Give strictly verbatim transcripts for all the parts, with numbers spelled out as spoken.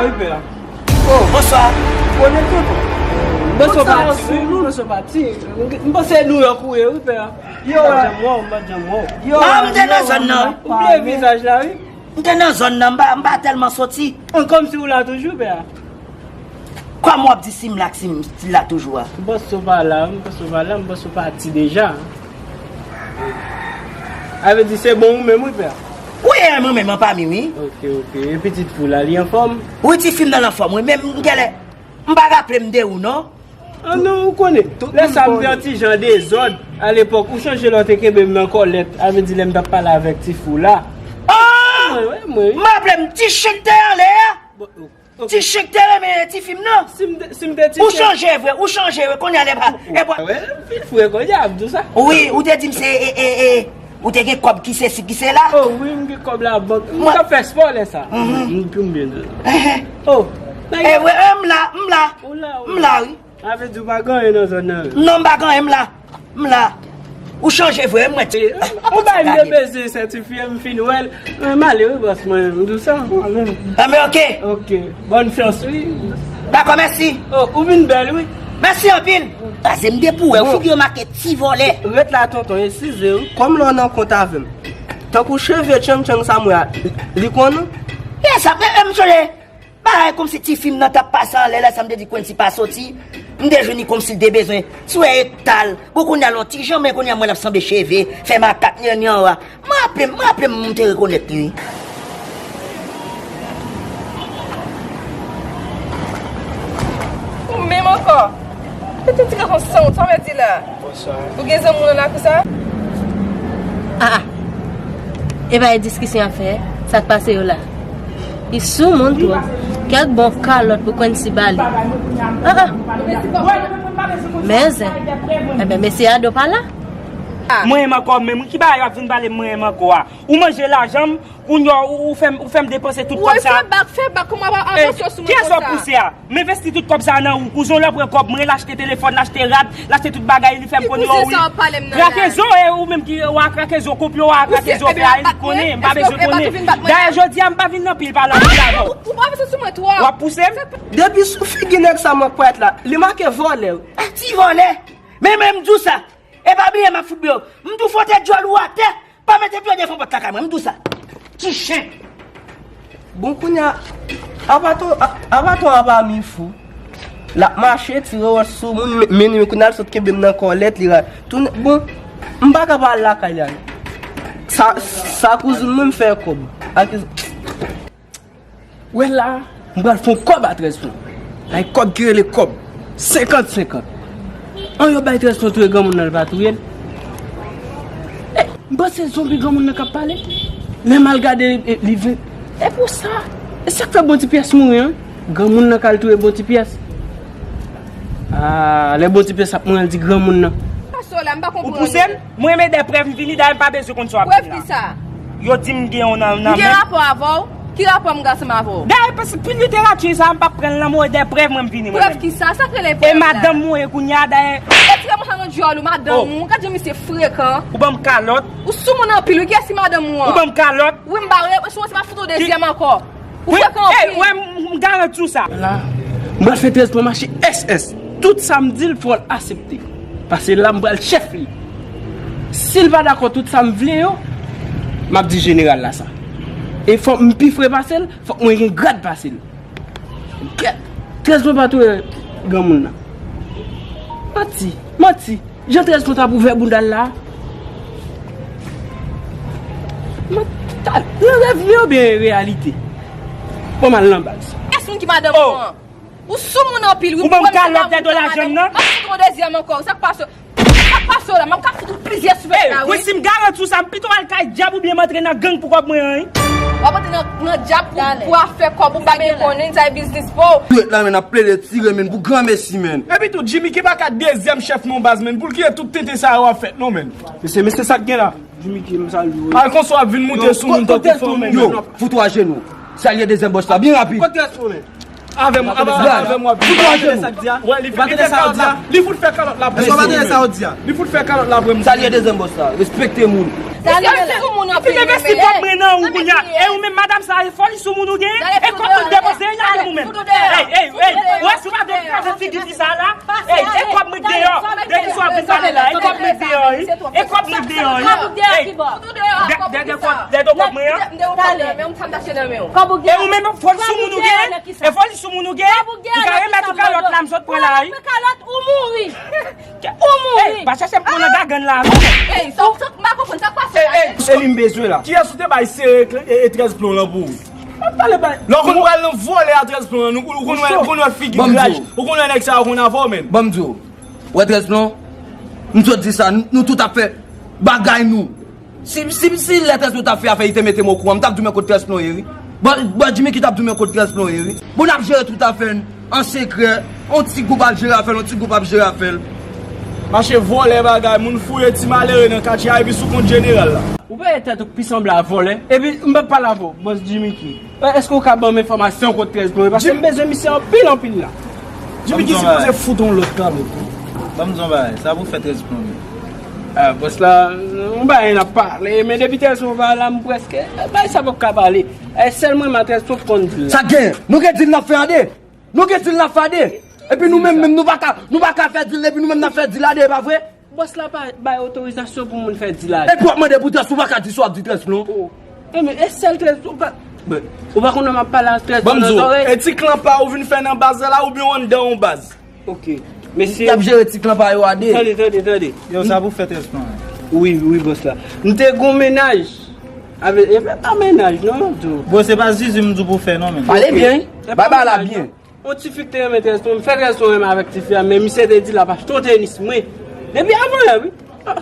Wi, pè. Oh, bonswa. Konnen tout. M panse w pati, wi, m panse w pati. M panse New York ou ye, wi, pè. Yo, m pa janm wè w, m pa janm wè w. Yo, ah, m te nan zòn nan. Ou bliye vizaj la, wi. M te nan zòn nan, m pa, m pa tèlman soti. Kòmsi ou la toujou, pè. Kòman w ap di si m la, si m la toujou a? M panse w pa la, m panse w pa la, m panse w pati deja. A vle di se bon ou menm wi, pè. Wi, e mwen menm anpami, wi. Ok, ok. E pitit fi w la, li anfòm? Wi, tifi m nan anfòm, wi. Men m genlè, m pa raple m de ou, non. Ah non, ou konnen. Lè sa m te yon ti jan dezòd, alepòk, ou chonje lè w te kenbe m nan kòlèt, a vle di lè m t ap pale avèk tifi w la. Ah! Mwen, wi, mwen, wi. M raple m, ti chen k te anlè a. Bon, ok. Ti chen k te renmen tifi m nan. Si m te, si m te ti chen. Ou chanje vre, ou chanje vre, kounye a lè pa. Wi, anpil fre, kounye a ap di w sa. Wi, ou te di m se, e, e, e, ou te gen kòb ki se si ki se la. Oh, wi, m gen kòb la bank. M t ap fè spò lè sa. Mhm. M pi m byen di. Oh, e vre, e m la, m la. Ou la, ou la. M la, wi. Sa vle di w pa gen anyen nan zòn nan, wi. Non, m pa gen anyen, m la. M la. Ou chanje vre, mwen. Ou bay m de beze, sètifye, m fin wè l. Mwen, m ale, wi, bòs mwen, m di w sa. Anben, ok. Ok. Bòn chans, wi. Dakò, mèsi. Oh, ou vin bèl, wi. Mèsi anpil. Pase m de pou wè, ou figi yo make ti vòlè. Ret la, tonton, eskize, wi. Kòm lè w nan kont avè m. Tankou cheve tchanntchann sa mwen a, li konn ou? Yes, ap, e, e, m sonje. Bagay kòmsi tifi m nan t ap pase anlè la, sa m te di Quency pa soti. M te jwenn li kòmsi l te bezwen swe etal. Bon, kounye a l yon ti jan, men kounye a m wè l ap sanble cheve, fè makak, nyanyan, wa. M raple m, m raple m, m te rekonèt li, wi. Ou menm ankò? Mete ti gason san wont, sa w vle di la? Ou gen zanmi w nan lakou sa? Ah, ah. E pa e diskisyon ap fè, sa k pase yo la? Li sou moun twòp. Kèk bon kalòt pou Quency ba li. Ah, ah. Men zen. Enben, mesye Ado pa la. Mwen menm ankò, menm ki bagay w ap vin pale m mwen menm ankò a? Ou manje lajan m, kounye a ou, ou fè m, ou fè m depanse tout kòb sa. Fè bak, fè bak, kòman w ap avanse sou mwen konsa? Kiyès w ap pouse a? M envesti tout kòb sa nan ou. Kouzen w la pran kòb mwen, l achte telefòn, l achte rad, l achte tout bagay, li fè m konn yo, wi. Krakezo, e ou menm ki wa krakezo, konpyo wa krakezo fè a, li konnen, m pa bezwen konnen. Dayè, jodi a, m pa vin nan pil pale anpil avè w. Ou pa bezwen sou mwen twòp. W ap pouse m? Depi sou figi nèg sa mwen kwèt la, li make vòlè, wi. Ah, ti vòlè. Men, men, m di w sa. E pa bliye m ap fout byo. M di w fwote djòl ou atè. Pa mete pye w devan pòt lakay mwen, m di w sa. Ti chen. Bon, kounye a, abaton, a, abaton anba mi fou. L ap mache, tire wòch sou moun, men, men kounye a l sot kenbe m nan kòlèt, li ra-, tounen, bon, m pa ka pa al lakay la. Sa, sa kouzin mwen m fè kòb. Ak Wè la, m pral fè yon kòb a trèz ton. Ay kòb ki rele kòb. Senkant senkant. An yo bay trèz ton touye granmoun nan, l pa touye l. Eh, m panse zonbi granmoun nan k ap pale. Lè m al gade, eh, li vin. E pou sa. E sa k fè bon ti pyès mouri, an? Granmoun nan k al touye bon ti pyès. Ah, lè bon ti pyès ap mouri, al di granmoun nan. Pastè la, m pa konprann. Ou pouse m? Mwen menm de prèv m vini, dayè m pa bezwen konn sa w ap di m la. Prèv ki sa? Yo di m gen yon nan, nan men. M gen rapò avè w? Ki rapò m gen ansanm avè w? Dayè, paske pou literati sa, m p ap pran l nan mwen, de prèv mwen m vini mwen menm. Prèv ki sa? Sa k rele prèv la? E madanm mwen ye kounye a, dayè. Retire mouch la nan dyòl ou, madanm ou. Gad jan misye frekan. Ou ban m kalòt. Ou sou moun anpil, wi. Kiyès ki madanm ou an? Ou ban m kalòt. Wi, m ba w, sou mwen se pa fout ou dezyèm ankò. Ou frekan anpil. Wi, m, m garanti w sa. La, m pral fè trèz ton mache S S. Tout sa m di l, fò l aksepte. Paske la, m pral chèf li. Si l pa dakò tout sa m vle yo, m ap di jeneral la sa. E fò m pi fre pase l, fòk mwen gen grad pase l. Kèt! Trèz ton pa touye granmoun nan. Manti, manti. Jan trèz ton t ap ouvè bounda l la. Mwen, nan rèv li oubyen reyalite? Bon, m al nan baz. Kiyès moun ki madanm ou an? Ou sou moun anpil, wi. Ou ban m kalòt dèdo lajan m nan? M ap fout ou dezyèm ankò. Sa k pase? Sa k pase w la? M ap ka fout ou plizyè souflèt la, wi. Wi, si m garanti w sa, m pito al kay dyab oubyen m antre nan gang pou kòb mwen an, wi. W ap antre nan, nan dyab pou, pou afè kòb ou, m pa gen konnen, sa e biznis pa w. Dwèt la, men, ap plede tire, men, pou granmesi, men. Epi tou, Jimmy ki pa ka dezyèm chèf non baz, men, pou l kite tout tenten sa yo ap fèt, non, men. Mesye, mesye, sa k gen la? Jimmy ki, m salye w. Al konsa w ap vin moute sou moun tankou fanm, men. Yo, fout ou ajenou. Salye dezyèm bòs la, byen rapid. Kote rès ou, men? Avè m, avè, avè m w ap vin. Fout ou ajenou. Wè, li fout fè kalòt la. Li fout fè kalòt la pou mwen. Èske w pa tande sa w di a? Li fout fè kalòt la pou mwen. Salye dezyèm bòs la. Respekte moun. Salye dezyèm moun. Fin envesti kòb mwen nan ou kounye a. E ou menm madanm sa, e foli sou moun ou genyen? E kòb mwen depoze nan men ou menm. Ey, ey, ey, ou wè si w pa vle kraze figi fi sa la? Ey, e kòb mwen deyò. De ki sa w ap vin pale la? E kòb mwen deyò, wi. E kòb mwen deyò, wi. Ey, de, de, de kòb, de, de kòb mwen an. E ou menm foli sou moun ou genyen? E foli sou moun ou genyen? Ou ka remèt ou kalòt la, m sot pran la, wi. Ou mouri. Ou mouri. Ey, pa chèche m pran nan gagann la, non. Ey, sa, sa, m pa konprann, sa k pase la? Se li m bezwen la. Kiyès ou te bay sere e, e trèz plon lan pou ou? Lè w konn pral nan vòlè a trèz plon lan, ou konn wè, ou konn wè figi graj, ou konn wè nèg sa yo konn avè w, menn. Ban m di w. Wè trèz plon? M sot di sa, nou tout ap fè bagay nou. Si, si, si lè trèz plon t ap fè afè, li te mete m okouran, m t ap di w men kot trèz plon ye, wi. Bò, bò Jimmy ki t ap di w men kot trèz plon ye, wi. Bon, n ap jere tout afè n an sekrè. On ti gwoup ap jere afè l, on ti gwoup ap jere afè l. Mache vòlè bagay, moun fouye ti malere nan katye a, epi sou kont jeneral la. Ou peye tèt ou pi sanble a vòlè, epi m p ap pale avè w, bòs Jimmy ki. Èske w ka ban m enfòmasyon kot trèz plon ye? Paske m bezwen misye anpil, anpil la. Jimmy ki sipoze fout on lòt kalòt tou. Ban m di w bagay, sa pou fè trèz plon ye? Ah, bòs la, yon bagay n ap pale, men depi trèz plon pa la, m prèske, bagay sa p ap ka pale. E sèl mwen, m a trèz plon k konn di l la. Sa gen, nou gen di l n ap fè a de. Nou gen di l n ap fè a de. Epi nou menm, menm nou pa ka, nou pa ka fè di l, epi nou menm n ap fè di l a de, e pa vre? Bòs la pa bay otorizasyon pou moun fè di l a de. Epi w ap mande pou trèz plon, ou pa ka di sa w ap di trèz plon. Oh. E men, e sèl trèz plon, ou pa, ou pa konn wè m ap pale ak trèz plon nan zòrèy? E ti klan pa ou vin fè nan baz la oubyen w anndan yon baz? Ok. Mesye. Y ap jere ti klan pa yo a de. Tande, tande, tande. Yo, sa pou fè trèz plon. Wi, wi, bòs la. M te gon mennaj. Avè, e pa mennaj, non, m di w. Bro, se pa zuzu m di w pou fè, non, men. Pale byen, wi. Bay bagay la byen. On ti fi k te renmen trèz plon, m fè trèz plon renmen avèk ti fi a, men misye te di l ap achte on tenis mwen. Depi avan yè, wi. Ah,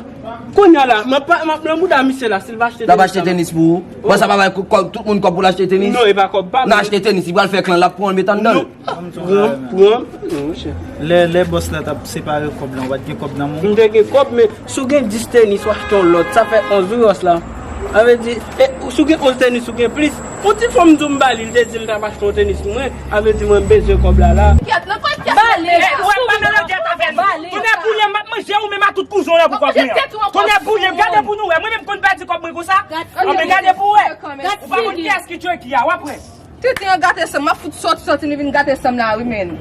kounye a la, m ap, m ap nan bouda misye la, si l va achte tenis la. L ap achte tenis pou ou? Bon, sa pa bay kòb, tout moun kòb pou l achte tenis? Non, e pa kòb pa m. Nan achte tenis, li pral fè klan, l ap pran l met anndan l. Non, pran, pran, non, monchè. Lè, lè bòs la t ap separe kòb la, ou pa t gen kòb nan men w? M te gen kòb, men si w gen dis tenis, w achte yon lòt, sa fè onz wi bòs la. Sa vle di, e, si w gen onz tenis, ou gen plis. On ti fanm di w m ba li, li te di l t ap achte yon tenis pou mwen. Sa vle di mwen m bezwen kòb la la. Kèt, nan kòb kèt. Ba li. Ou wè pa nan lòt kèt avè l. Ba li. Tonnè boule, m ap manje ou menm a tout kouzen w la pou kòb mwen an. Tonnè boule, gade pou nou wè. Mwen menm konn pèdi kòb mwen konsa. Anben gade pou wè. Ou pa konn kiyès ki Chucky a, w ap wè. Tenten an gate san m, m ap fout sòti, sòti, li vin gate san m la wi, menn.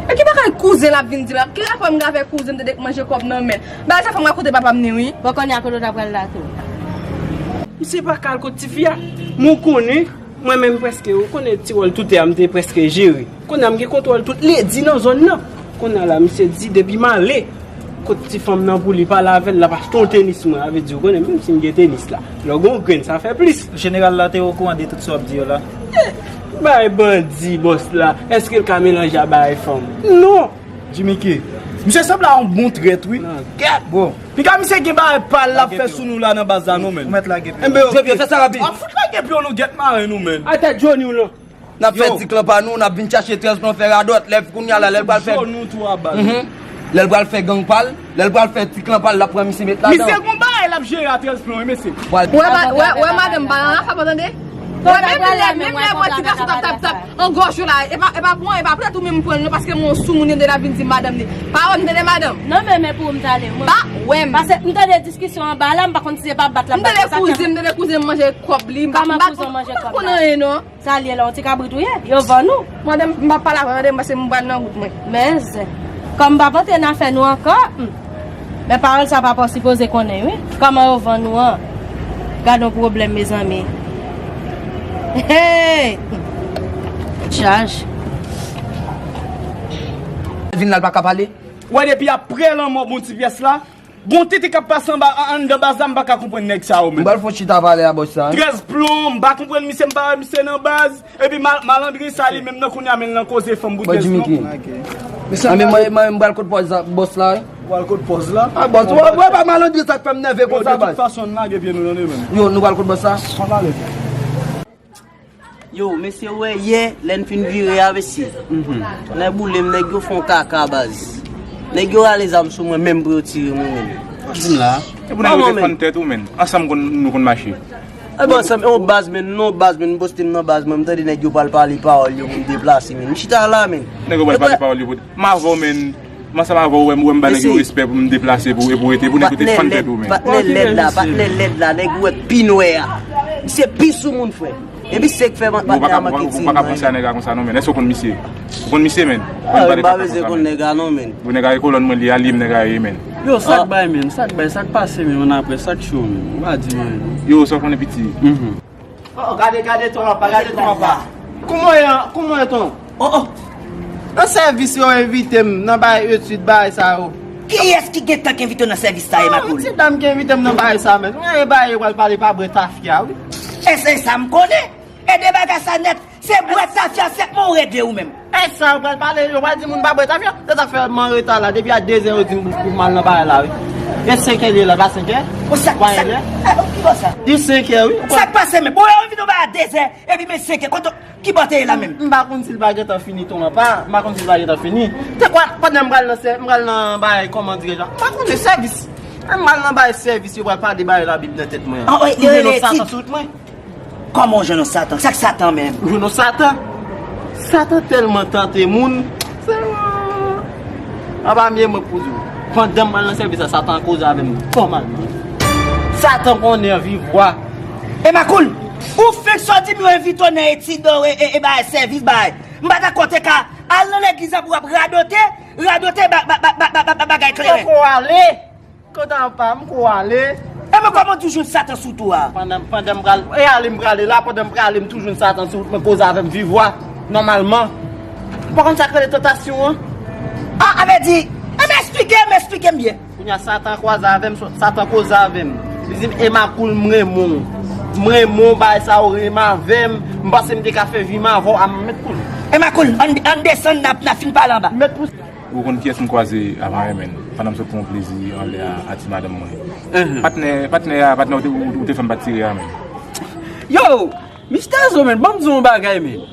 E ki bagay kouzen l ap vin di la? Ki rapò m gen avèk kouzen m te dek manje kòb nan men l? Bagay sa fè m rakonte papa m ni wi. Bon, kounye a kote w ta pral la tou? Misye pa ka al kot tifi a. Men w konnen, mwen menm prèske, ou konnen ti wòl toutè a m te prèske jere. Kounye a m gen kontwòl tout ledi nan zòn nan. Kounye a la, misye di depi m ale, kot ti fanm nan pou li pale avè l, l ap achte yon tenis mwen. Sa vle di, ou konnen, menm si m gen tenis la, lè w gen yon grenn, sa fè plis. Jeneral la te okouran de tout sa w ap di yo la? Eh, bay bandi, bòs la. Èske l ka melanje a bagay fanm? Non! Jimmy K. Misye sanble a yon bon trèt, wi. Kèt, bro. Piga misye gen bagay pa l l ap fè sou nou la nan baz la, non, menn. Ou mèt lage pye. Enben, ok. Jevye, fè sa rapid. W ap fout lage pye w, nou gèt maren nou, menn. Atè Johnny w lan. N ap fè ti klan pa nou, n ap vin chache trèz plon fè radòt. Lè kounye a la, lè l pral fè. Lè l pral fè gang pa l, lè l pral fè ti klan pa l, l ap pran misye met ladan. Misye gon bagay l ap jere a trèz plon, wi, mesye. Wè, wè, wè, madanm, pa nan afè, pa tande. Wè, menm lè, menm lè, mwen ti gason t ap tap, tap, an gòj ou la, e pa, e pa mwen, e pa poutèt ou menm m pran l, non, paske mwen sou moun, yo te la vin di madanm li. Pa wè m tande madanm. Non, men, men pou m tande, mwen. Pa wè m. Paske m tande diskisyon anba la, m pa konn si se pa bat la, m tande kouzen, m tande kouzen m manje kòb li, m pa, m pa konn anyen, non. Sa l ye la, yon ti kabrit ou ye? Yo vann ou? Madanm, m p ap pale avè w, tande, m pase m pral nan wout mwen. Men zen. Kòm m p ap antre nan afè nou ankò, hmm. Men pawòl sa papa w sipoze konnen, wi. Kòman yo vann ou an? Gad yon pwoblèm, mezanmi. Hey! Chaj. Vin la, l pa ka pale. Wè, depi aprè lanmò bon ti pyès la, gon tenten k ap pase anba, an, anndan baz la, m pa ka konprann nèg sa yo menm. M pral fè yon chita pale a bòs la, wi. Trèz plon, m pa konprann misye, m pa wè misye nan baz. Epi mal-, malandren sa li menm nan kounye a, men l nan koze fanm pou trèz plon. Anben mwen, mwen, m pral kot bòs la, bòs la, wi. Ou pral kot bòs la? A bòs, ou wè pa malandren sa k fè m nève konsa, baz. De tout fason, n lage pye nou tande menm. Yo, nou pral kot bòs la? Ann ale. Yo, mesye, ou wè yè, lè n fin vire a, mesye. Tonnè boule m, nèg yo fè yon kaka, baz. Nèg yo rale zam sou mwen, menm pou yo tire mwen, menm. Di m la. E pou nèg yo te fann tèt ou, menn. Ansanm konn, nou konn mache. E bon, ansanm, yon baz, menn, non, baz, menn, m poste m nan baz, mwen, m tande nèg yo pral pale pawòl yo pou m deplase, menn. M chita la, menn. Nèg yo pral pale pawòl yo pou, m avè w, menn. Kòman sa va, ou wè m, ou wè m ba nèg yo respè pou m deplase pou, e pou rete, pou nèg yo te fann tèt ou, men. Patnè lèd la, patnè lèd la, nèg ou wè k pi nwè a. Misye pi sou moun, frè. Epi se k fè patnè a manke di m. Ou pa ka panse a nèg la konsa non, men. Èske ou konn misye? Ou konn misye, men? Ah, m pa bezwen konn nèg la non, men. Bon, nèg la e kolòn mwen li, alye m nèg la ye, men. Yo, sa k bay, men? Sa k bay? Sa k pase, men? Annapre, sa k cho, men? Ou pa di m anyen non. Yo, sa w konnen piti? Oh, gade, gade ton apa, gade ton apa. Kouman w ye, kouman w ye ton? Oh, oh. Nan sèvis yo envite m nan bay etid, bay sa yo. Kiyès ki gen tan k envite w nan sèvis sa, Emakoul? Ah, ti dam ki envite m nan bay sa, men. Ou gen bagay yo pral pale pa bwè tafya, wi. E se sa m konnen. E de bagay sa nèt, se bwè tafya sèlman ou regle ou menm. E sa yo pral pale, yo pral di moun pa bwè tafya. Se sa k fè m an reta la. Depi a dezè yo di m pou, pou m al nan bagay la, wi. E senkè l ye la, pa senkè? Ou sa, sa, eh, ki bò sa? Li senkè, wi. Sa k pase, men? Bon, yo envite w bay a dezè, epi men senkè, kote, ki bò te ye la menm? M pa konn si l pa gentan fini, ton apa. M pa konn si l pa gentan fini. Te kwa, pandan m pral nan sè-, m pral nan bagay, kòman dirije la? M pa konn se sèvis. M pral nan bagay sèvis, yo pral pale bagay Labib nan tèt mwen an. Ou jwenn yon Satan sou wout mwen. Kòman w jwenn yon Satan? Sa k Satan menm? Ou jwenn yon Satan? Satan tèlman tante moun. Sèlman. Anba mye mwen pou di w. Pandan m al nan sèvis la, Satan koze avè m fòmalman. Satan konnen vivwa. Emakoul, ou fenk sòti m yo envite w nan etid, e, e, e bagay sèvis bagay. M pa dakò te ka al nan legliz la pou w ap radote, radote ba, ba, ba, ba, ba, ba, bagay kleren. Poko ale. Kontan pa m ko ale. E men kòman w toujou jwenn Satan sou tou a? Pandan, pandan m pral, e ale m prale la, pandan m prale m toujou jwenn Satan sou wout mwen koze avè m vivwa nòmalman. Ou pa konn sa k rele tantasyon an? Ah, a vle di, e men eksplike m, eksplike m byen. Kounye a Satan kwaze avè m, Satan koze avè m. Li di m, Emakoul, m renmen w. M renmen w, bagay sa yo renmen avè m. M panse m te ka fè vi m avè w, a m met koul. Emakoul, ann, ann desann, n ap, n ap fin pale anba. M met pou Ou konn kiyès m kwaze avan yè, men? Pandan m sot pran plezi anlè a, a ti madanm mwen. Patnè, patnè a, patnè ou te, ou, ou te fè m pa tire a, men. Yo, Mister Zo, men, ban m di w yon bagay, men.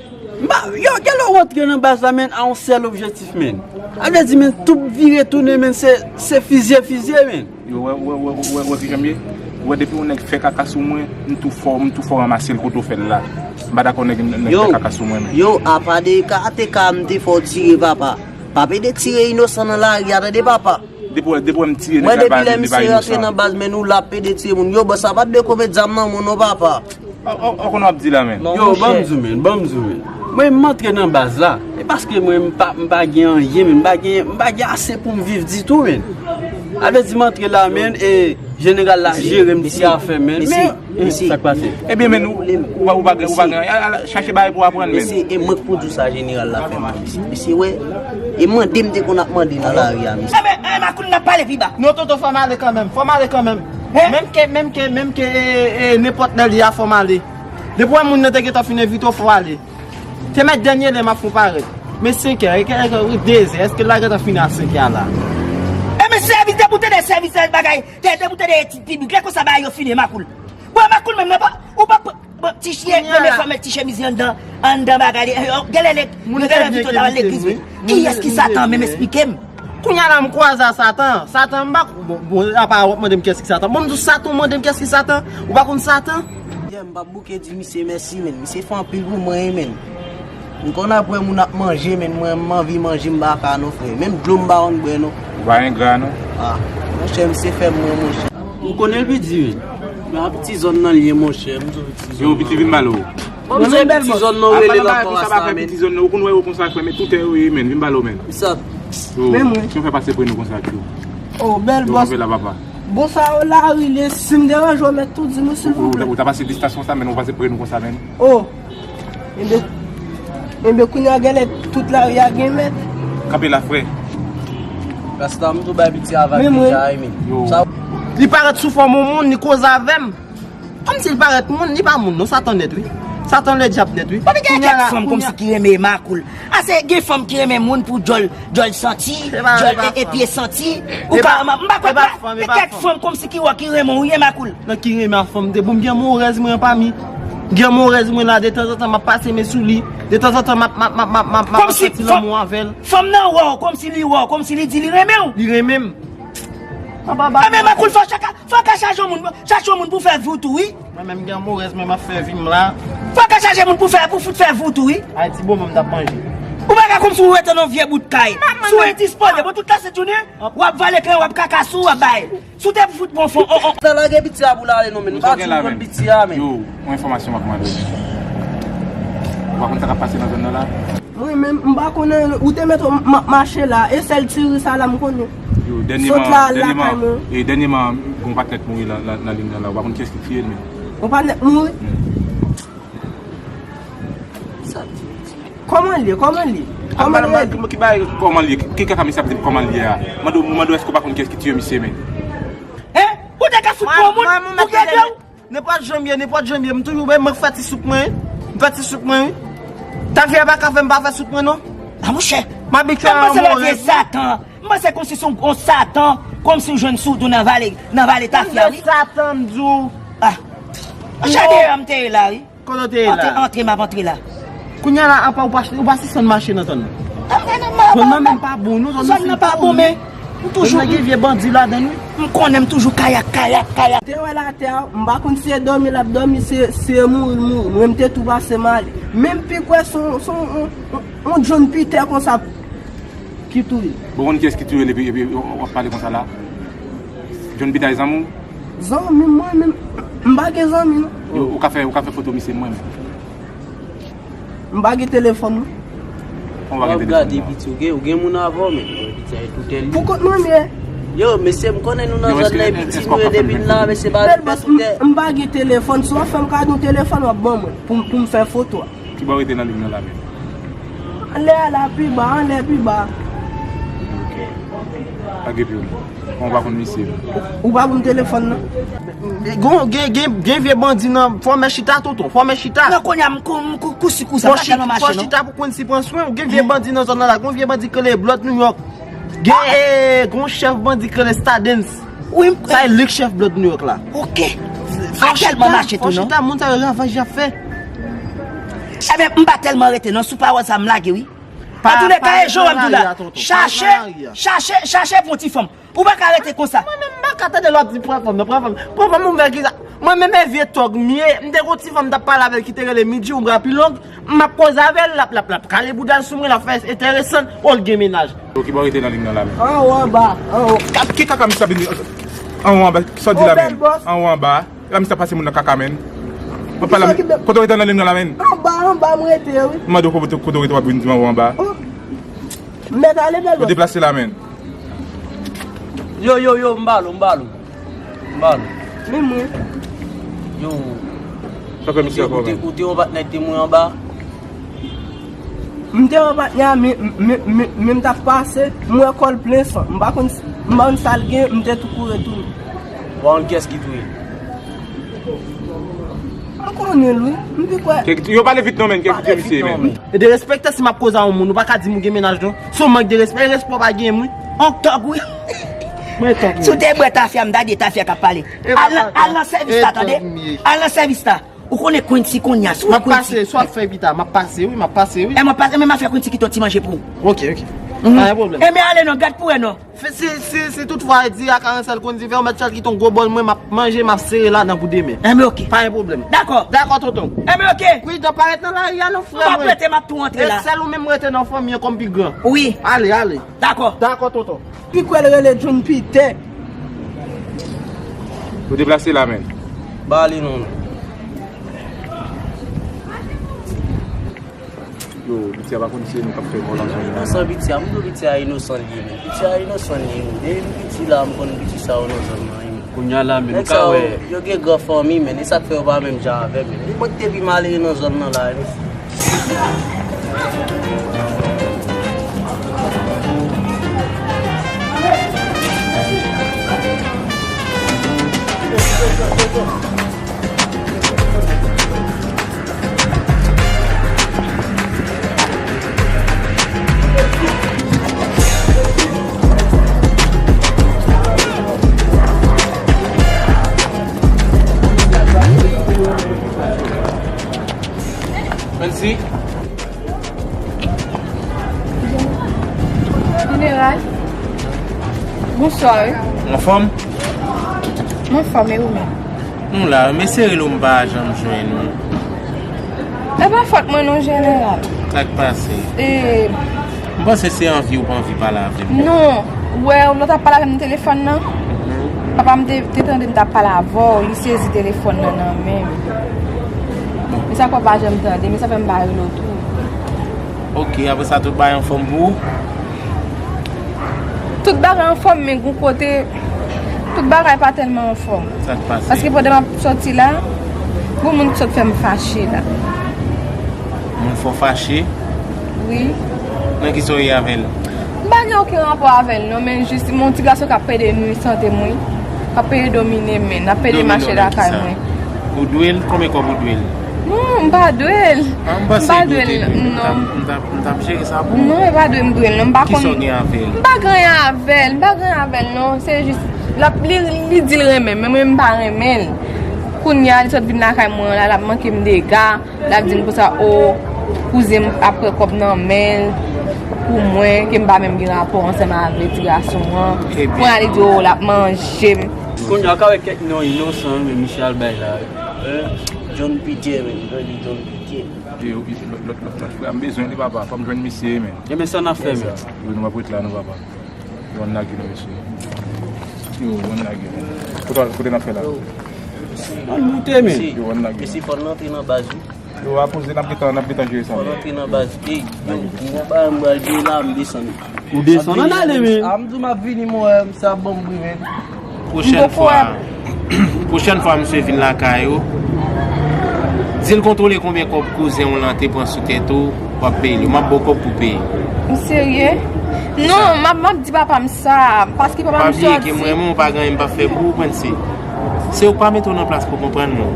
M pa, yo, genlè w rantre nan baz la, men, a yon sèl objektif, men. A vle di, men, tout vire tounen, men, se, se fizye, fizye, men. Yo, wè, wè, wè, wè, wè kijan m ye? Ou wè depi yon nèg fè kaka sou mwen, m tou fò, m tou fò ranmase l kote w fè l la. M pa dakò nèg, nèg fè kaka sou mwen, men. Yo, apa de karateka m te fè w tire, papa. Pa pede tire inosan nan lari a, tande, papa. Depi w, depi w wè m tire nèg la, li pa inosan. Mwen, depi lè misye rantre nan baz, men, nou la pede tire moun. Yo, bòs, sa pa t dwe konmet zam nan men w non, papa. Ou, ou, ou konn w ap di la, men. Yo, ban m di w, men, ban m di w, men. Mwen, m antre nan baz la. E paske mwen, m pa, m pa gen anyen, men. M pa gen, m pa gen ase pou m viv ditou, men. A vle di, m antre la, men, e jeneral la jere m ti afè, men. Men, sa k pase? Ebyen, men, ou, ou pa, ou pa gen, ou pa gen, al, al chache bagay pou aprann, men. Mesye, e mwen k pou di w sa jeneral la fè m, mesye. Mesye, wè, e mande m te konn ap mande nan lari a, mesye. Enben, Emakoul, n ap pale pi ba. Non, tonton, fò m ale kanmenm, fò m ale kanmenm. Menm ke, menm ke, menm ke, e, e, nenpòt lè li a, fò m ale. Depi w wè moun nan te gentan fin envite w, fò w ale. Te mèt dènye lè m ap fè w parèt. Men senkè, e kè, e kè, wi, dezè, èske l la gentan fini a senkè a la? E men sèvis, depi w tande sèvis, bagay, te, depi w tande etid biblik, lè konsa bagay yo fini, Emakoul. Bon, Emakoul menm, nan pa, ou pa, bon, ti chye, premye fwa m met ti chemiz li anndan, anndan bagay li, e, o, genlè nèg, yo genlè envite w nan legliz, wi. Kiyès ki Satan menm, eksplike m? Kounye a la, m kwaze a Satan. Satan, m pa, bon, bon, apa w ap mande m kiyès ki Satan. Bon, m di w Satan, w mande m kiyès ki Satan. Ou pa konn Satan? Yeah, m p ap bouke di misye mèsi, men. Misye fè anpil pou mwen, men. M konn ap wè moun ap manje, men mwen, m anvi manje, m pa ka non, frè. Menm dlo m pa konn bwè, non. Ou pa engra, non. Ah, monchè, misye fè m mwen, monchè. M konnen l piti, men. Men a piti zòn nan l ye, monchè. M di w piti zòn nan. Yo, piti vin ba l ou. Bon, m di w piti zòn nan, ou rele l ankò a sa, men. Piti zòn nan, ou konn wè yo konsa, frè, men tout tè yo ye, men. Vin ba l ou, men. Sa. Yo, men mwen. Kè w fè pase pre nou konsa, Kyo? Oh, bèl bòs. Yo, kanpe la, papa. Bon, sa yo lari li, si m deranje w, mèt tou di nou, silvouplè. Ou, ou, ou ta pase distans konsa, men ou pase pre nou konsa, men. Oh. Enben, enben, kounye a genlè tout lari a gen mèt. Kanpe la, frè. Rasta, m tou bay piti avan deja, wi, men. Yo. Sa, li parèt sou fòm yon moun, li koze avè m. Kòmsi li parèt moun, li pa moun, non, Satan nèt, wi. Satan lè dyab nèt, wi. Kounye a la, kèk fanm kòmsi ki renmen Emakoul. Ase gen fanm ki renmen moun pou djòl, djòl santi, djòl e, e pye santi. Ou ka, m pa kwè, gen kèk fanm kòmsi ki wè ki renmen w, wi, Emakoul. Nan ki renmen a fanm de bon, m gen morèz mwen anpami. M gen morèz mwen la, detanzantan m ap pase men sou li. Detanzantan m ap, m ap, m ap, m ap, m ap, m ap santi lanmou avè l. Fanm nan wè w, kòmsi li wè w, kòmsi li di li renmen w. Li renmen m. Enben, Emakoul, fò w ka, fò w ka chache yon moun, chache yon moun pou fè vi w tou, wi. Mwen menm gen morèz, mwen m ap fè vi m la. Fò w ka chache moun pou fè, pou fout fè vi w tou, wi. Ayiti bon, mwen m t ap manje. Ou pa ka kòmsi ou rete nan vye bout kay. Si w endispoze, bon, tout la sent jounen, w ap vale kren, w ap kaka sou, w ap bay. Si w te fout bon fon, on, on. Sa lage piti a pou l ale non, men. M pa di m konn piti a, men. Yo, yon enfòmasyon m ap mande w. Ou pa konn sa k ap pase nan zòn nan la? Mwen menm, m pa konnen, ou te mèt w m ap mache la, e sèl ti ri sa la m konnen. Yo, dènyèman, dènyèman, e dènyèman, gon patnè t mouri nan, nan, nan liy nan la, ou pa konn kiyès ki tiye l, men. Yon patnè t mouri? Kòman l ye? Kòman l ye? Kòman l ye? Ki bagay, kòman l ye? Ki kaka misye ap di m kòman l ye a? Mande w, mande w èske w pa konn kiyès ki tiye misye, men? Hein? Ou te ka fout pran moun? Ou gen de w? Nenpòt jan m ye, nenpòt jan m ye, m toujou, mwen fè ti souk mwen, wi. M fè ti souk mwen, wi. Tafya pa ka fè m pa fè souk mwen, non. A, monchè. M abitye a yon move. Satan. M panse kòmsi se yon, yon satan, kòmsi w jwenn sou tou nan vale, nan vale tafya, wi. Satan, m di w. Ah. Chade, m te ye la, wi. Kote w te ye la? Antre, antre, m ap antre la. Kounye a la, apa ou pa, ou pa sispann mache nan zòn nan? Zòn nan menm pa bon, non, zòn nan pa bon, men m toujou. Zòn nan gen vye bandi ladan l, wi. M konnen m toujou kayak, kayak, kayak. Te wè l atè a, m pa konn si se dòmi l ap dòmi, se, se mouri l mouri. Mwen, m te tou pase m ale. Men m pi kwè se yon, se yon, yon, yon John Peter konsa ki touye. Bon, konn kiyès ki touye l epi, epi w ap pale konsa la? John Peter e zanmi w? Zanmi m, mwen menm, m pa gen zanmi, non. Yo, ou ka fè, ou ka fè foto misye, mwen menm. M pa gen telefòn, non. Ou pa gen telefòn, non. Piti, ou gen, ou gen moun avè w, men. Piti a e toutè li. Pou kont mwen, men. Yo, mesye, m konnen nou nan zòn nan, e piti nou ye depi n la, mesye, ba. Bèl bòs, m, m pa gen telefòn. Si w ap fè m kado yon telefòn, w ap ban mwen, pou, pou m fè foto a. Ki bò w rete nan liy nan la menm? Anlè a la, pi ba, anlè pi ba. Ok. Pa gen pwoblèm. Bon, ou pa konn misye. Ou pa ban m telefòn nan? Gen, gen, gen, gen vye bandi nan, fò mè chita, tonton, fò mè chita. Non, kounye a, m kou, m kou, kou si kou sa, pa tèlman mache, non. Fò chita pou konn si pran swen, ou gen vye bandi nan zòn nan la, gen vye bandi ki rele Blood New York. Gen, eh, gen yon chèf bandi ki rele Stardens. Wi, m... Sa e li k chèf Blood New York la. Ok. Pa tèlman mache tou, non. Fò chita, moun sa yo ravaj y ap fè. Ebyen, m pa tèlman rete, non, sou pawòl sa m lage, wi. Antouleka, e jan w ap di la, chache, chache, chache pou yon ti fanm. Ou pa ka rete konsa. Mwen menm, m pa ka tande lè w ap di pran fanm nan, pran fanm. Pran fanm, ou fè kisa? Mwen menm, e vye tòg m ye, m te gon ti fanm m t ap pale avè l ki te rele Midji, ou bra pi long, m ap koze avè l, l ap, l ap, l ap kale bouda l sou mwen, l ap fè enteresan, o, l gen mennaj. Yo, ki bò w rete nan liy nan la menm? Anwo anba, anwo. Ki kaka misye ap vin anwo anba? Sa w di la menm? Anwo anba. La misye ap pase moun nan kaka menm. Mwen pale, kote w rete nan liy nan la menm? Anba, anba m rete, wi. M mande w kote, kote w rete, w ap vin di m anwo anba. M mèt ale bèl bòs. Yo, deplase la menm. Yo, yo, yo, m ba l ou, m ba l ou. M ba l ou. Men mwen. Yo. Sa fè misye ankò menm? Ou te, ou te yon patnè ki te mouri anba? M te yon patnè a, men, men, men, men m t ap pase, m wè kò l plen san. M pa konn, m pa konn sa l gen, m te tou kouri tounen. Ou pa konn kiyès ki touye? M konnen l, wi. M pi kwè. Yo pale vit non, men, kiyès ki touye misye, men? E derespektan si m ap koze a yon moun, ou pa ka di m ou gen mennaj non. Se yon mank de respè, e respè w pa gen, wi. On tòg, wi. Mwen tòg, wi. Si w te bwè tafya, m ta di e tafya k ap pale. Al nan, al nan sèvis la, tande? Al nan sèvis la. Ou konnen Quincy kounye a, si w wè Quincy. M ap pase, swa fè pita, m ap pase, wi, m ap pase, wi. E m ap pase, men m ap fè Quincy kite yon ti manje pou ou. Ok, ok. Pa gen pwoblèm. E men ale non, gad pou wè non. Si, si, si toutfwa di a karansa l konn di fè yon mèt chat kite yon gwo bòl mwen, m ap manje, m ap sere ladan pou demen. E men ok. Pa gen pwoblèm. Dakò. Dakò, tonton. E men ok. Wi, dan parèt nan lari a non, frè mwen. M ap rete, m ap tou antre la. E sèl ou menm rete nan fanmi an kòm pi gran. Wi. Ale, ale. Dakò. Dakò, tonton. Pi kwè l rele John Peter. Ou deplase la, men. Ba li non. Yo, piti a pa konn si e nou k ap fè vòlè ansanm. Inosan piti a, m di w piti a inosan li ye, men. Piti a inosan li ye, men. Depi m piti la, m konn piti sa yo nan zòn nan, men. Kounye a la, men, nou ka wè. Nèg sa yo, yo gen gran fanmi, men. E sa k fè yo pa menm jan avè m, men. E mwen ki te pi malere nan zòn nan la, men. Mèsi. Jeneral. Bonswa, wi. Ou anfòm? M anfòm, e ou menm? Nou la, m eseye rele w, m pa janm jwenn ou. E pa fòt mwen non, jeneral. Sa k pase? E, m panse se anvi ou pa anvi pale avè m. Non, ou wè, lè w t ap pale avè m nan telefòn nan, papa m te, te tande m t ap pale avè w, li sezi telefòn nan nan men m. E sa k fè w pa janm tande, men sa fè m pa rele w tou. Ok, apre sa, tout bagay anfòm pou ou? Tout bagay anfòm, men gon kote, tout bagay pa tèlman anfòm. Sa k pase? Paske pandan m ap sòti la, gon moun ki sot fè m fache la. Moun fè w fache? Wi. Nan kisa w ye avè l? M pa gen okenn rapò avè l non, men jis m yon ti gason k ap pede nui sante m, wi. K ap pede domine m, n ap pede mache lakay mwen. Ou dwe l? Konbyen kòb ou dwe l? Non, m pa dwe l. Ah, m panse ou dwe l, non. M t ap, m t ap jere sa pou ou. Non, e pa dwe m dwe l, non. M pa konn. Kisa w gen avè l? M pa gen anyen avè l, m pa gen anyen avè l, non. Se jis, l ap, li, li di l renmen m, men mwen m pa renmen l. Kounye a, li sot vin lakay mwen la, l ap manke m dega. L ap di m konsa, o, kouzen m ap pran kòb nan men l pou mwen, ke m pa menm gen rapò ansanm avè ti gason an. Kounye a, li di, o, l ap manje m. Kounye a, ou ka wè kèk non inosan, men misye al bay la. Hein? John Pitye, men, John Pitye. Yo, lòt, lòt, lòt, lòt frè a, m bezwen li, papa. Fò m jwenn misye, men. Ebyen, sa n ap fè, men? Wi, nou p ap ret la, non, papa. Yo, ann lage, non, mesye. Yo, ann lage, men. Kote, kote n ap fè la? Ann moute, men. Yo, ann lage. Mesye, fò n rantre nan baz, wi. Yo, a poze, n ap gentan, n ap gentan jere sa. Fò n rantre nan baz. Ey, yo, m gon bagay m pral gen la, m desann. Ou desann, ann ale, men. A, m di w m ap vini, mon, eh, sa ap ban m bri, men. Pwochèn fwa, pwochèn fwa misye vin lakay ou, di l kontwole konbyen kòb kouzen w lan te pran sou tèt ou, w ap peye li. M ap ba w kòb pou peye. Ou serye? Non, m ap, m ap di papa m sa, paske papa m sòti. Pa bliye ke mwen menm, ou pa gen anyen m p ap fè pou ou, Quency. Se ou k pa mete w nan plas pou konprann mwen.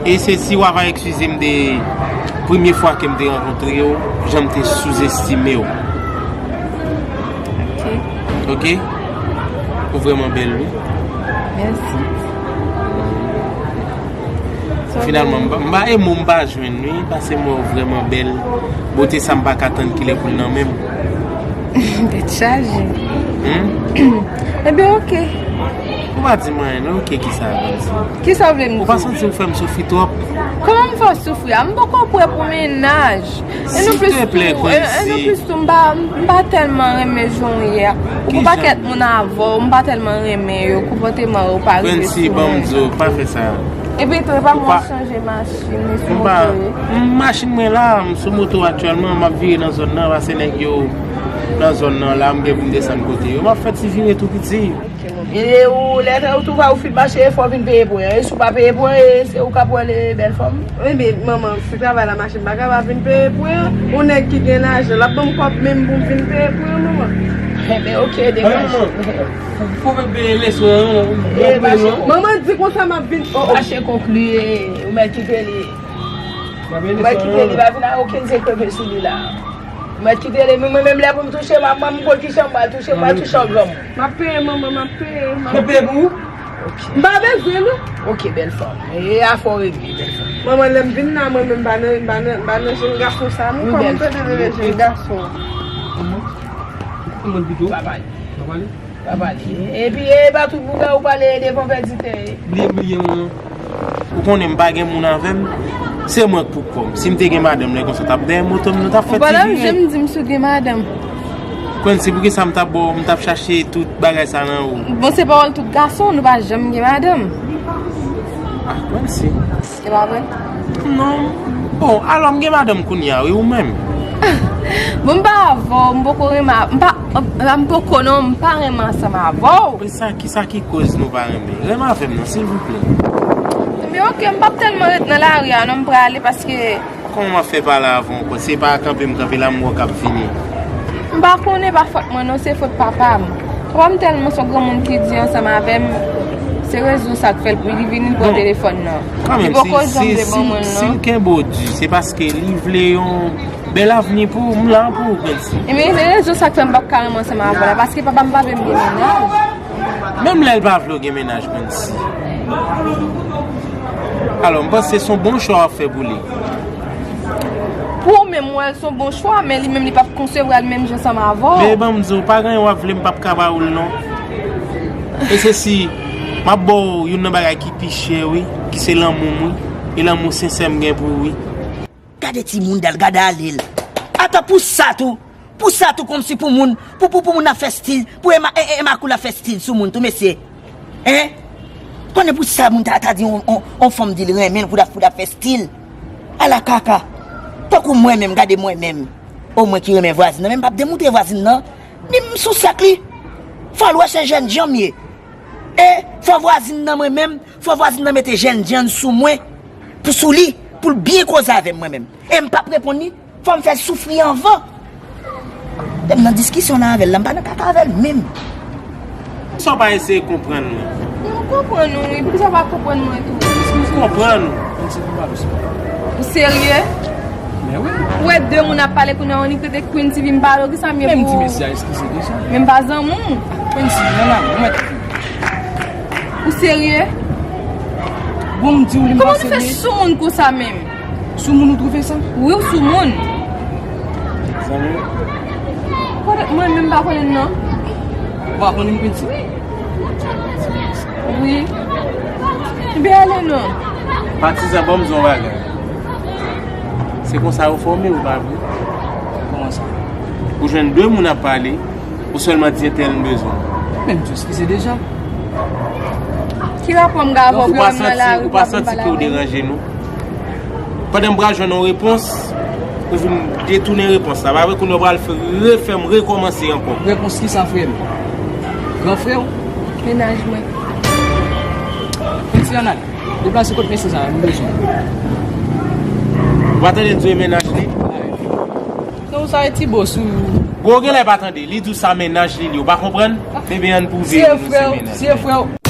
E se si w ava eskize m de premye fwa ke m te rankontre w, jan m te souzestime w. Ok. Ok? Ou vrèman bèl, wi. Mèsi. Finalman, m pa, m pa, e mo m pa jwenn, wi, paske m wè w vrèman bèl. Bote sa m pa ka tann kilè pou l nan men m. Tèt chaje. Hmm? Ebyen, ok. Ou pa di m anyen, non? Ok, kisa, Quency? Kisa w vle m di? Ou pa santi ou fè m soufri twòp? Kòman m fè w soufri a? M poko prè pou mennaj. E nou plis tou, e, e nou plis tou, m pa, m pa tèlman renmen jan w ye a. Ou gon pakèt moun avè w, m pa tèlman renmen yo, konpòteman yo pa rive sou mwen. Quency, ban m di w, pa fè sa. Epi tou, e pa mwen chanje machin, li sou moto ye. M pa, m, machin mwen la, m sou moto aktyèlman, m ap vire nan zòn nan, paske nèg yo nan zòn nan la, m gen pou m desann kote yo. M ap fè ti vire tou piti. E ou, lè ou twouve ou fin mache, fò w vin peye pwen an. E si w pa peye pwen, e se ou k ap wè l, bèl fanm. Wi, men manman, si travay la mache, m pa ka pa vin peye pwen an. Yon nèg ki gen lajan, l ap ban m kòb menm pou m vin peye pwen an, manman. Enben, ok, degaje. Manman, fò, fò mwen peye leson an, non. E, manman, manman di konsa m ap vin. Oh, oh. Fache kòk li, e, ou mèt kite li. Ou mèt kite li, pa vin ak okenn sekre sou li la. Mwen kite li, men mwen menm lè pou m touche, m ap, m konn ki jan m pral touche, m pral touche yon granmoun. M ap peye, manman, m ap peye, m ap peye pou ou? Ok. M pa bezwen, non. Ok, bèl fanm. E afè w regle, bèl fanm. Manman, lè m vin la, mwen menm, m pa nan, m pa nan, m pa nan jenn gason sa, non. Kòman m tande de jenn gason? Ou konprann pito? Pa pale. Pa pale. Pa pale. Epi, e pa tout bougay ou pale devan pèditè. Bliye, bliye, manman. Ou konnen m pa gen moun avè m, se mwen k pou kò m. Si m te gen madanm, lè konsa, t ap dèyè moto m, nou t ap fè ti vire. Ou pa t ap janm di m si w gen madanm. Quency, poukisa m t ap ba w, m t ap chache tout bagay sa nan ou? Bon, se pawòl tout gason, nou pa janm gen madanm. Ah, Quency. E pa vre? Non. Bon, alò m gen madanm kounye a, wi, ou menm? Bon, m pa avè w, m poko renmen, m pa, m poko non, m pa renmen ansanm avè w. E sa, kisa ki koz nou pa renmen? Renmen avè m non, silvouplè. Men ok, m p ap tèlman ret nan lari a non, m prale paske. Kòman m ap fè pale avè w ankò? Se pa kanpe m kanpe la, m wè w k ap vini. M pa konnen, pa fòt mwen non, se fòt papa m. Papa m tèlman se yon granmoun ki di ansanm avè m, se rezo sa k fè l, li vini, li pran telefòn nan. Li poko janm vle ban mwen l non. Si l kenbe w di, se paske li vle yon bèl avni pou ou, m la pou ou, Quency. Ebyen, se rezo sa k fè m p ap ka renmen ansanm avè w la, paske papa m pa vle m gen mennaj. Menm lè l pa vle w gen mennaj, Quency. Alò, m panse se yon bon chwa w ap fè pou li. Pou ou menm, w wè l se yon bon chwa, men li menm, li p ap konsevwa l menm jan ansanm avè w. Men ban m di w, pa gen anyen w ap vle, m p ap ka ba ou l non. E se si, m ap ba w youn nan bagay ki pi chè, wi, ki se lanmou m, wi. E lanmou sensè m gen pou ou, wi. Gade timoun Dal, gade ale l. Ata pou sa tou. Pou sa tou kòmsi pou moun, pou, pou, pou moun ap fè stil, pou Emma, e, e, Emma Cool ap fè stil sou moun tou, mesye. Hein? Konnen pou sa moun ta, ta di on, on, on fanm di l renmen l pou l ap, pou l ap fè stil. Ala kaka. Tankou mwen menm, gade mwen menm. O mwen ki renmen vwazin nan, men m p ap demoutre vwazin nan. Ni m sou sèk li. Fò l wè se jènjan m ye. E fò vwazin nan mwen menm, fò vwazin nan mete jènjan sou mwen, pou sou li, pou l byen koze avè m mwen menm. E m p ap reponn li, fò m fè l soufri anvan. Lè m nan diskisyon la avè l la, m pa nan kaka avè l menm. Sa w pa eseye konprann mwen? M konprann ou, wi. Poukisa w pa konprann mwen tou? Konprann ou. Ou serye? Men wi. Ou wè de moun ap pale kounye a, ou nik rete Queen T V m pale w, kisa m ye pou ou? Men m di mesye a eskize deja. Men m pa zanmi w. Queen T V, nan, nan, ou mèt. Ou serye? Bon, m di w li m pa serye. Kòman nou fè sou moun konsa menm? Sou moun ou twouve sa? Wi, ou sou moun. Zanmi. Kote, mwen menm pa konnen l non. Ou pa konnen m Queen T V? Wi. Ebyen ale non. Patizan, ban m di w yon bagay. Se konsa yo fòme w, pa vre? Kòman sa? Ou jwenn de moun ap pale, ou sèlman di entèl m bezwen. Men m di w eskize deja. Ki rapò m gen avè w? Donk, ou pa santi, ou pa santi ke w deranje nou? Pandan m pral jwenn yon repons, ou vin detounen repons la. Pa vre, kounye a w pral fè, refè m rekòmanse ankò. Repons kisa, frè m? Gran frè w? Mennaj mwen. Fè ti analiz. Deplase kot mesye sa a, m bezwen. Ou pa tande l di w e mennaj li? Non, sa e ti bòs ou. Gwo genlè pa tande. Li di w sa mennaj li, li. Ou pa konprann? Bebe, ann pwouve nou se mennaj. Si e frè w, si e frè w.